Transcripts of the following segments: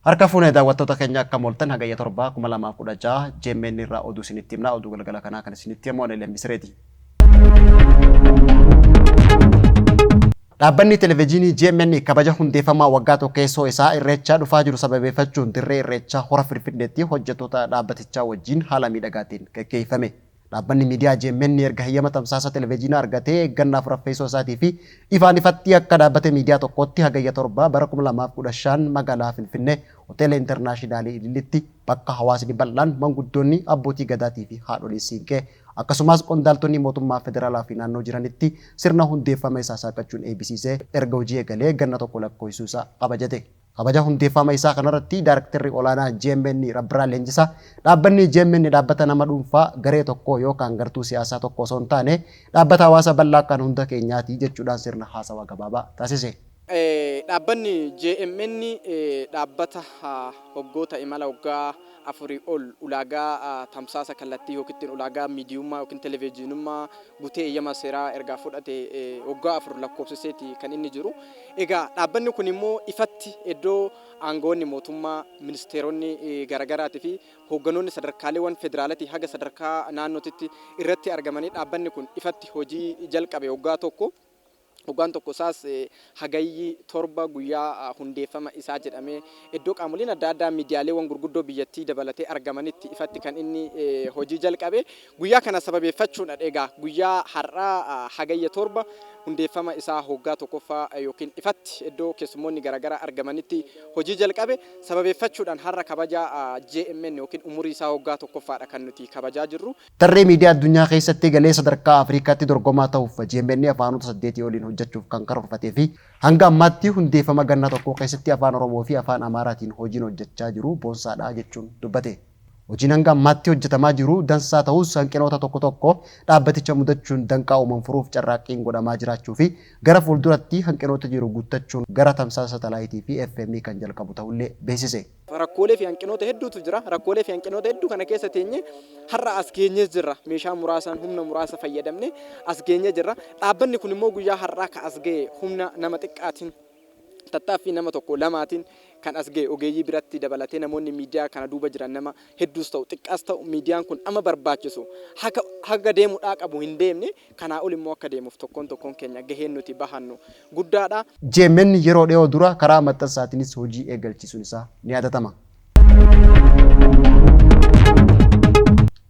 Harka fuune daawwattoota keenya akkam ooltan Hagayya 7, 2016 JMN irraa oduu isinitti himna. Oduu galgala kanaa kan isinitti himu ani Lemmi Sireeti. Dhaabbanni Televejiinii JMN kabaja hundeeffamaa waggaa tokkeessoo isaa Irreechaa dhufaa jiru sababeeffachuun dirree Irreechaa Hora Finfinneetti hojjettoota dhaabbatichaa wajjin haala miidhagaatiin gaggeeffame. Dhaabbanni miidiyaa JMN erga hayyama tamsaasa televejiinaa argatee ganna afuraffeessoo isaatii fi ifaan ifatti akka dhaabbata miidiyaa tokkootti Hagayya 7 bara 2015 magaalaa Finfinnee Hoteela Intarnaashinaalii Ilillitti bakka hawaasni bal'aan, manguddoonni, abbootii gadaatii fi haadholiin siinqee akkasumaas qondaaltonni mootummaa federaalaa fi naannoo jiranitti sirna hundeeffama isaa saaqachuun eeybisiisee erga hojii eegalee ganna tokko lakkoofsisuu isaa kabajate. Kabaja hundeeffama isaa kanarratti Daarektarri Olaanaa JMN Rabbiraa Leenjisaa, dhaabbanni JMN dhaabbata nama dhuunfaa, garee tokkoo yookaan gartuu siyaasaa tokko osoo hin taane dhaabbata hawaasa bal'aa kan hunda keenyaati jechuudhaan sirna haasawa gabaabaa taasise. Dhaabbanni JMN dhaabbata waggoota imala waggaa afurii ol ulaagaa tamsaasa kallattii yookiin ulaagaa miidiyummaa yookiin televezyiinummaa gutee eeyyama seeraa ergaa fudhate waggaa 4 lakkoofsiseeti kan inni jiru. Egaa dhaabbanni kun immoo ifatti iddoo aangawoonni mootummaa, ministeeronni garaagaraatii fi hoogganoonni sadarkaaleewwan federaalatii haga sadarkaa naannootitti irratti argamanii dhaabbanni kun ifatti hojii jalqabe waggaa tokko. Waggaan tokko isaas Hagayyi 7 guyyaa hundeeffama isaa jedhamee iddoo qaamoleen adda addaa miidiyaaleewwan gurguddoo biyyattii dabalatee argamanitti ifatti kan inni hojii jalqabe. Guyyaa kana sababeeffachuudha egaa guyyaa har'aa Hagayya 7 hundeeffama isaa waggaa tokkoffaa yookiin ifatti iddoo keessummoonni garaagaraa argamanitti hojii jalqabe sababeeffachuudhaan har'a kabaja JMN yookiin umurii isaa waggaa tokkoffaadha kan nuti kabajaa jirru. Tarree miidiyaa addunyaa keessatti galee sadarkaa Afrikaatti dorgomaa ta'uuf JMN afaanota saddeetii oliin hojjechuuf kan karoorfatee fi hanga ammaatti hundeeffama ganna tokkoo keessatti Afaan Oromoo fi Afaan Amaaraatiin hojiin hojjechaa jiru boonsaadha jechuun dubbate. Hojiin hanga ammaatti hojjetamaa jiru dansaa ta'us hanqinoota tokko tokko dhaabbaticha mudachuun danqaa uuman furuuf carraaqqiin godhamaa jiraachuu fi gara fuulduratti hanqinoota jiru guuttachuun gara tamsaasa satalaayitii fi FM kan jalqabu ta'ullee beeksise. Rakkoolee fi hanqinoota hedduutu jira. Rakkoolee fi hanqinoota hedduu kana keessa teenyee har'a as geenyee jirra. Meeshaa muraasaan humna muraasa fayyadamnee as geenyee jirra. Dhaabbanni kun immoo guyyaa har'aa ka as ga'e humna nama xiqqaatiin, tattaaffii nama tokko lamaatiin kan as ga'e, ogeeyyii biratti dabalatee namoonni miidiyaa kana duuba jiran nama hedduus ta'u xiqqaas ta'u miidiyaan kun amma barbaachisu haga haga deemuudhaa qabu hin deemne. Kanaa ol immoo akka deemuuf tokkoon tokkoon keenya gaheen nuti bahannu guddaadha. JMN yeroo dhiyoo dura karaa maxxansaatiinis hojii eegalchiisuun isaa ni yaadatama.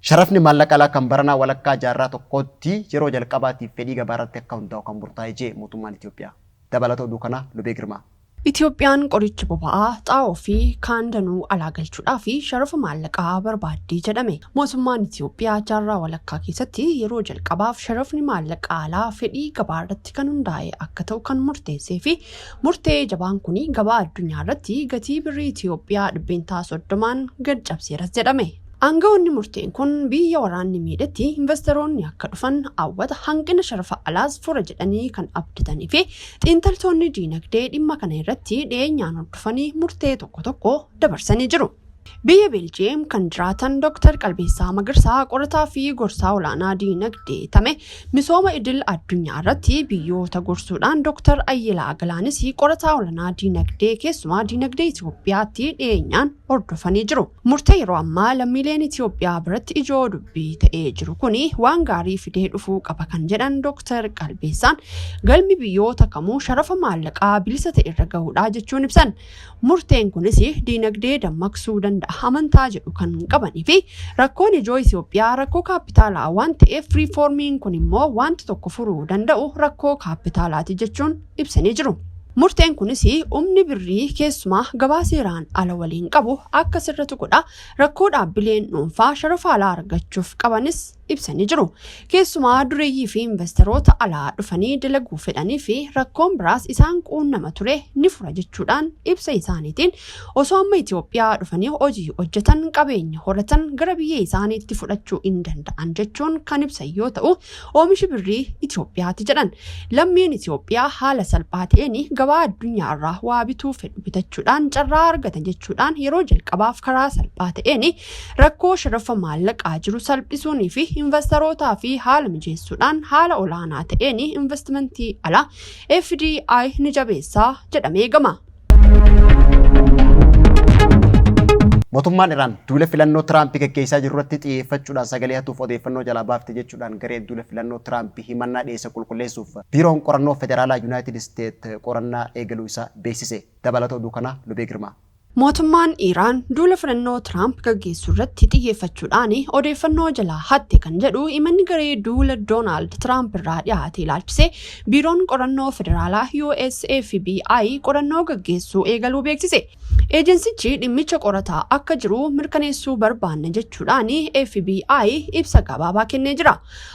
Sharafni maallaqa alaa kan baranaa walakkaa jaarraa tokkootti yeroo jalqabaatiif fedhii gabaarratti akka hundaa'u kan murtaa'e jee mootummaan Itoophiyaa. Dabalata oduu kanaa Lubee Girmaa. Itoophiyaan qoricha boba'aa, xaa'oo fi kaan danuu alaa galchuudhaaf sharafa maallaqaa barbaaddi jedhame. Mootummaan Itoophiyaa jaarraa walakkaa keessatti yeroo jalqabaaf sharafni maallaqa alaa fedhii gabaa irratti kan hundaa'e akka ta'u kan murteessee fi murtee jabaan kun gabaa addunyaa irratti gatii birrii Itoophiyaa 30%n gad cabseeras jedhame. Aangawoonni murteen kun biyya waraanni miidhetti investeroonni akka dhufan hawwata, hanqina sharafa alaas fura jedhanii kan abdatanii fi xiinxaltoonni diinagdee dhimma kana irratti dhiyeenyaan hordofanii murtee tokko tokko dabarsanii jiru. Biyya Beeljiyeem kan jiraatan Dr. Qalbeessaa Magarsaa qorataa fi gorsaa olaanaa diinagdee tame misooma idil addunyaa irratti biyyoota gorsuudhaan Dr. Ayyelaa Galaanis qorataa olaanaa diinagdee keessumaa diinagdee Itoophiyaatti dhiyeenyaan hordofanii jiru. Murtee yeroo ammaa lammiileen Itoophiyaa biratti ijoo dubbii ta'ee jiru kuni waan gaarii fidee dhufuu qaba kan jedhan Dr. Qalbeessaan galmi biyyoota kamuu sharafa maallaqaa bilisa ta'e irra gahuudha jechuun ibsan. Murteen kunis diinagdee dammaqsuu danda'a amantaa jedhu kan qabanii fi rakkoon ijoo Itoophiyaa rakkoo kaappitaalaa waan ta'eef riifoormiin kun immoo wanta tokko furuu danda'u rakkoo kaappitaalaati jechuun ibsanii jiru. Murteen kunis humni birrii keessumaa gabaa seeraan ala waliin qabu akka sirratu godha. Rakkoo dhaabbileen dhuunfaa sharafa alaa argachuuf qabanis ibsanii jiru. Keessumaa dureeyyii fi investeroota alaa dhufanii dalaguu fedhanii fi rakkoon biraas isaan quunnama ture ni fura jechuudhaan ibsa isaaniitiin osoo amma Itoophiyaa dhufanii hojii hojjetan qabeenya horatan gara biyya isaaniitti fudhachuu hin danda'an jechuun kan ibsan yoo ta'u oomishi birrii Itoophiyaati jedhan. Lammiin Itoophiyaa haala salphaa ta'een gabaa addunyaa irraa waa bituu fedhu bitachuudhaan carraa argatan jechuudhaan yeroo jalqabaaf karaa salphaa ta'een rakkoo sharafa maallaqaa jiru salphisuunii fi investarootaa fi haala mijeessuudhaan haala olaanaa ta'een investimentii alaa FDI ni jabeessaa jedhamee eegama. Mootummaan Iraan duula filannoo Tiraamp gaggeessaa jiru irratti xiyyeeffachuudhaan sagalee hatuuf odeeffannoo jalaa baafte jechuudhaan gareen duula filannoo Tiraamp himannaa dhiyeesse qulqulleessuuf Biiroon Qorannoo Federaalaa Yuunaayitid Isteet qorannaa eegaluu isaa beeksise. Dabalata oduu kanaa Lubee Girmaa. Mootummaan Iraan duula filannoo Tiraamp gaggeessuu irratti xiyyeeffachuudhaan odeeffannoo jalaa hatte kan jedhu himanni garee duula Doonaald Tiraamp irraa dhiyaate ilaalchise Biiroon Qorannoo Federaalaa US FBI qorannoo gaggeessuu eegaluu beeksise. Eejensichi dhimmicha qorataa akka jiru mirkaneessuu barbaanna jechuudhaan FBI ibsa gabaabaa kennee jira.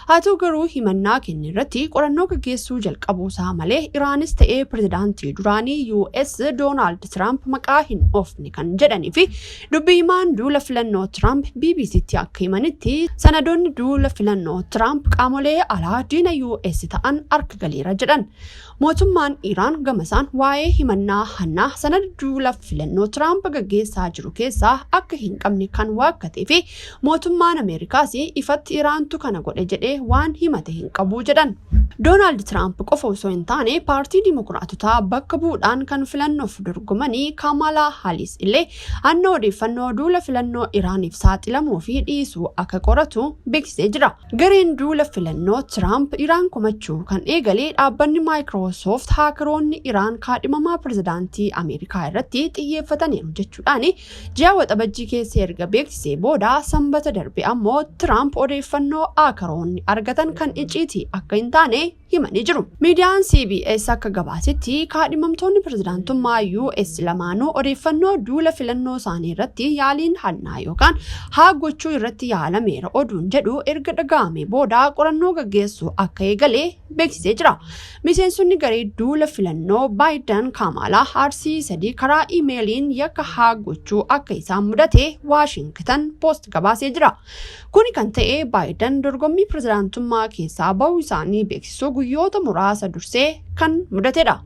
Haa ta'u garuu, himannaa kenne irratti qorannoo gaggeessuu jalqabuusaa malee Iraanis ta'ee pirezidaantii duraanii US Doonaald Tiraamp maqaa hin dhoofne kan jedhanii fi dubbii himaan duula filannoo Tiraamp BBCtti akka himanitti, sanadoonni duula filannoo Tiraamp qaamolee alaa diina US ta'an harka galeera jedhan. Mootummaan Iraan gamasaan waa'ee himannaa hannaa sanada duula filannoo Tiraamp gaggeessaa jiru keessaa akka hin qabne kan waakkatee fi mootummaan Ameerikaas ifatti Iraantu kana godhe jedhee waan himate hin qabu jedhan. Doonaald Tiraamp qofa osoo hin taane, paartii Dimokiraatotaa bakka bu'uudhaan kan filannoof dorgomanii Kamalaa Haaris illee hanna odeeffannoo duula filannoo Iraaniif saaxilamuu fi dhiisuu akka qoratu beeksisee jira. Gareen duula filannoo Tiraamp Iraan komachuu kan eegale dhaabbanni Maayikiroosoft haakeroonni Iraan kaadhimamaa pirezidaantii Ameerikaa irratti xiyyeeffataniiru jechuudhaan ji'a Waxabajjii keessa erga beeksisee booda, Sanbata darbe ammoo Tiraamp odeeffannoo haakeroonni argatan kan icciitii akka hin taane himanii jiru. Miidiyaan CBS akka gabaasetti, kaadhimamtoonni pirezidaantummaa US lamaanuu odeeffannoo duula filannoo isaanii irratti yaaliin hannaa yookaan hack gochuu irratti yaalameera oduun jedhu erga dhaga'ame booda qorannoo gaggeessuu akka eegale beeksisee jira. Miseensonni garee duula filannoo Baayiden, Kaamaalaa Haarsii sadii karaa iimeeliin yakka hack gochuu akka isaan mudate Waashingtan Post gabaasee jira. Kuni kan ta'e Baayiden dorgommii pirezidaantummaa keessaa bahuu isaanii beeksisuu guyyoota muraasa dursee kan mudatedha.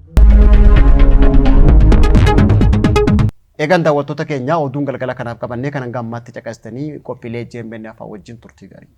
Eegaan daawwattoota keenya, oduun galgala kanaaf qabannee kan hanga ammaatti caqastanii, qophiilee JMN afaan wajjin turtii gaarii.